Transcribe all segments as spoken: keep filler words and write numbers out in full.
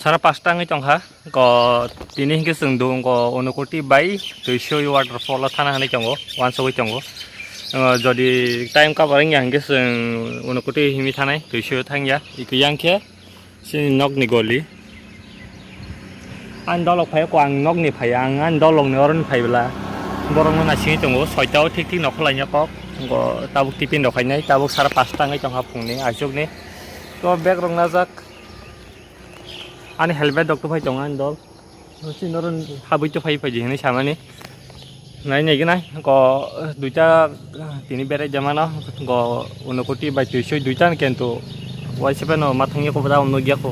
Sara pasta wngwi tongkha, ko tini hinkhe chwng do wngkha Unakoti bai Tuisui waterfall o thana hinwi tongo, uansugwi tongo. O, jodi time cover wngya hinkhe chwng Unakoti himwi thanai, Tuisui o thangya. Ikhe yang khe chini nokni goli. Ani dolok phai ko ang nokni phai, ang ani dolokni oroni phai bwla. Borokno naisingwi tongo, soita o thik thik nokholai ya kok. Wngkha tabuk tiffin rok khainai, tabuk sara pasta wngwi tongkha phungni, aichukni. To bag rok najak. Ani helmet rok to phai tongo ani dol. Chini oro habwi to phai phai di hinwi samani. Nai nai gwnai ko duita tini berai jamano ko Unakoti bai Tuisui duita ni kento waisa phano ma thangya ko bada nugya ko.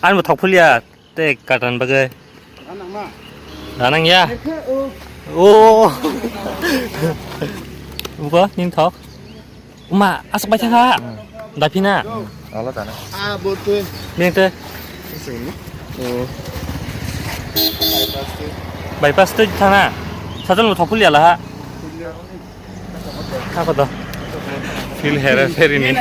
Ani bo thok phulia. Tei katan bagwi. Ranang ya. O. Ugo ning thok. Uma asok bai thangha. Dapina. Alo tana. Ah, bote. Ning te. Sini. O. Bypass te thana. Sajol bo thok phulia laha. Ako to. Feel here, ferry ni.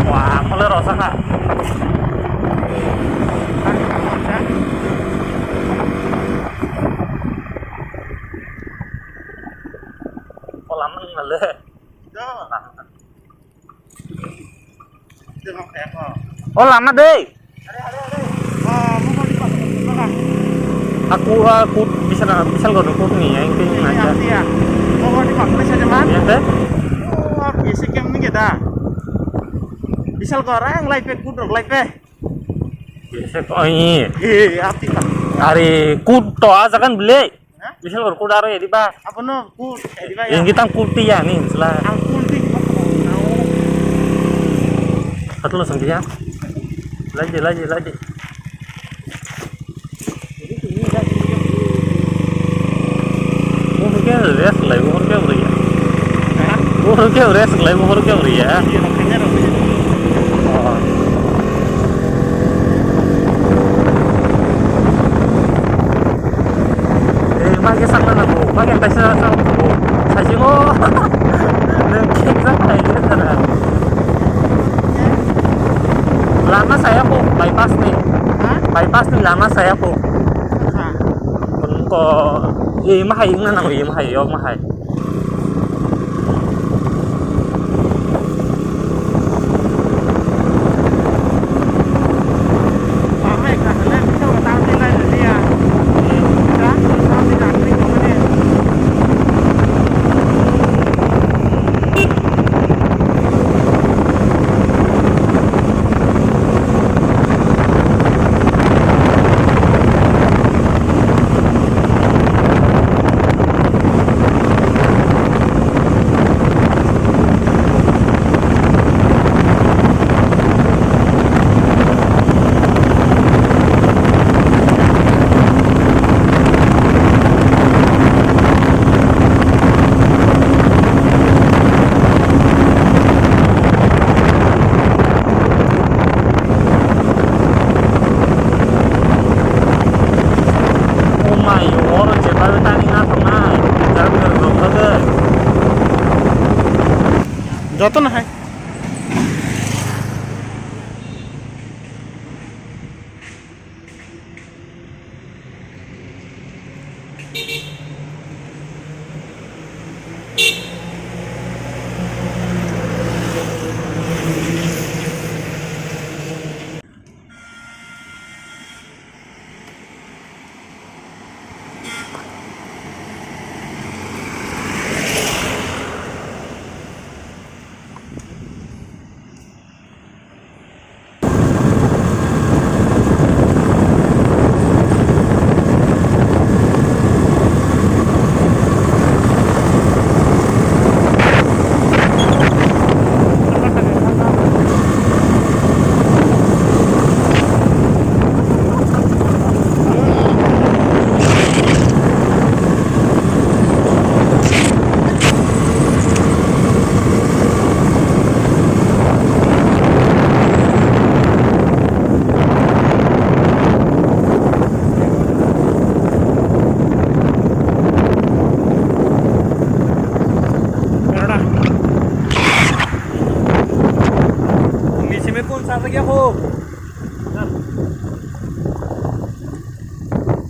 Wah, pala rasa kah? Kolam mana le? O lama dei. Aku, aku bisa na, bisa gua dukung nih, yang ini aja. Iya. Yang teh? Bisa kok orang lai pe kudrok lai pe. Bisa kok ini. Iya, iya, api, Pak. Hari kuto aja kan beli. Hah? Bisa kok kuda aro ya di ba. Apa no? Ku, ya di ba ya. Yang kita kulti ya nih, setelah. Ang kulti di mana? Satu lo sangkir ya. Lagi, lagi, lagi. Jadi ini udah. Mohor khe rest khlai, mohor khe uriya. Mohor khe rest khlai, mohor khe uriya. Oh. Eh, ma khe sakna nango, ma khe kaisa sakna nango. Saisingo. Nwng khe jak khlai khe sana. Lama saya kok bypass ni. Ha? Bypass ni lama saya kok. Ha. Ko, eh, mahai wngna nango, eh, mahai, oh, mahai. Oh my, oro jepai tani na tongnai, jang jang rok bagwi. Joto no hai.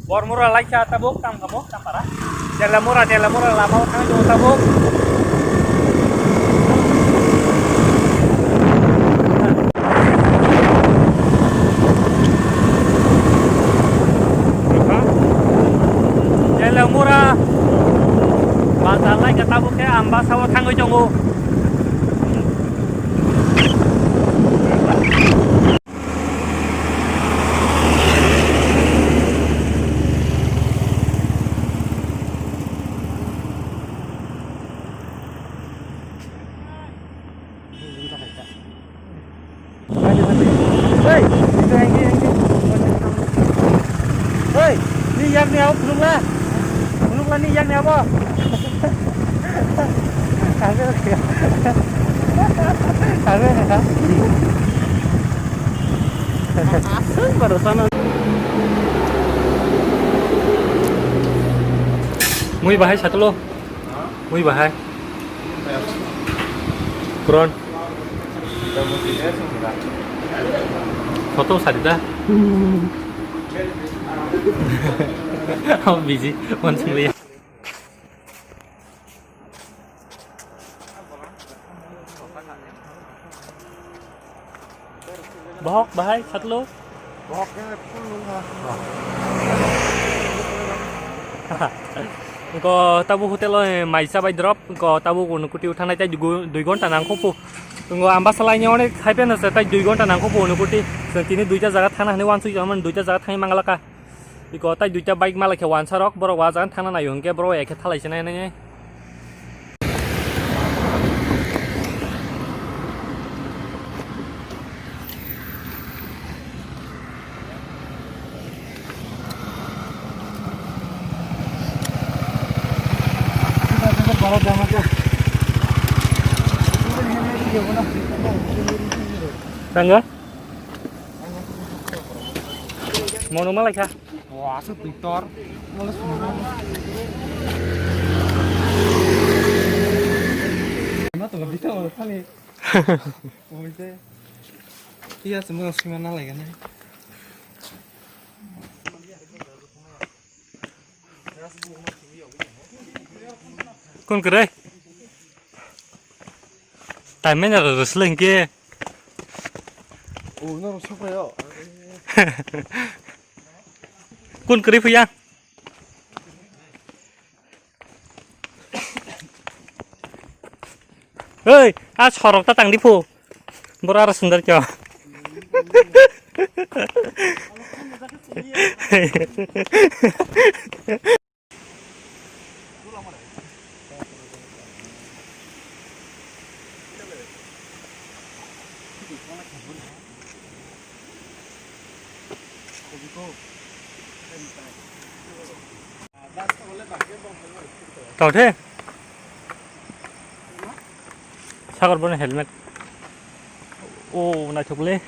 Bormura laikha tabuk, tang kamo, tang para. Telamura, Telamura lama o thang tongo tabuk. Telamura bazar laikha tabuk khe Ambasa o thangwi tongo. Hei, hei, ni yak ni abo phunukla. Phunukla ni yak ni abo. Aswk baru sana. Mui bahai satulo. Mui bahai. Puron. Photo sari da. Oh, busy. One single. Bohok bahai satlo. Bohok khe full nung ha. Ko tabu hotel o mai chabai drop, ko tabu Unakoti o thangnai tai dui gu-, dui gonta nang kho phu. Ngo Ambasa lai ni onek hai pen se tai dui gonta nang kho phu Unakoti. Chwng tini duita jaga thangna hwnwi wansuk jaman duita jaga thangwi manglaka. Iko tai duita bike malai khe wansa rok, borok wajagan thangna naio hwnkhe borok ekhe thalai se nai nai. Tangga? Mono malai kha. O aswk twi tor. Ma to bita o thani. Oite. Iya semua semua na lagi nih. Kun kere? Time mana harus lagi? Oh, no, so kayo. Kun kere puyang? Hei, a sorok ta tang di phu. Bora aro sundar kyo. Tao the. Sagor bono helmet. O, naithok le.